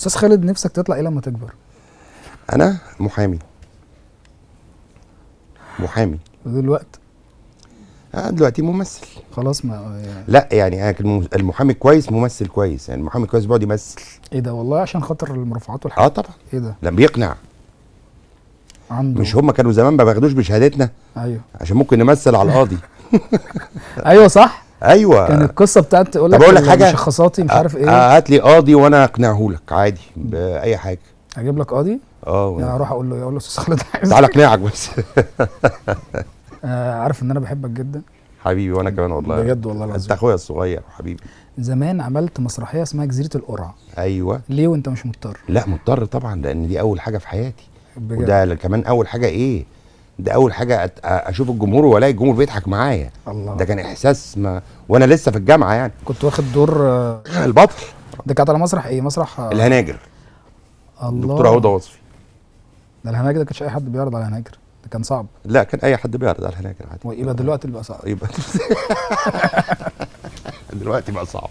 استاذ خالد، نفسك تطلع ايه لما تكبر؟ انا محامي. محامي دلوقتي؟ انا دلوقتي ممثل. خلاص ما لا يعني انا المحامي كويس ممثل كويس، يعني المحامي كويس بيقعد يمثل. ايه ده والله؟ عشان خاطر المرافعات والحاجات. اه طبعا. ايه ده؟ لا بيقنع عنده. مش هم كانوا زمان ما بياخدوش بشهادتنا؟ ايوه، عشان ممكن نمثل على القاضي. ايوه صح. ايوه، كان القصة بتاعت تقول لك حاجة مشخصاتي مش عارف ايه. هات لي قاضي وانا اقنعه لك عادي باي حاجة. اجيب لك قاضي؟ اه يعني اروح اقول له، اقول له استاذ خالد عايز تعالى اقنعك بس. عارف ان انا بحبك جدا حبيبي. وانا كمان والله، بجد والله العظيم. انت اخويا الصغير حبيبي. زمان عملت مسرحية اسمها جزيرة القرعة. ايوه. ليه وانت مش مضطر؟ لا مضطر طبعا، لان دي اول حاجة في حياتي بجد. وده كمان اول حاجة ايه؟ ده اول حاجة اشوف الجمهور والاقي الجمهور بيضحك معايا. الله، ده كان احساس ما وانا لسه في الجامعة يعني. كنت واخد دور البطل. ده كانت على مسرح ايه؟ مسرح الهناجر. الله، دكتورة هدى وصفي. ده الهناجر ده كانش اي حد بيعرض على الهناجر، ده كان صعب. لا كان اي حد بيعرض على الهناجر عادي. ويبقى دلوقتي اللي بقى صعب. يبقى دلوقتي بقى صعب.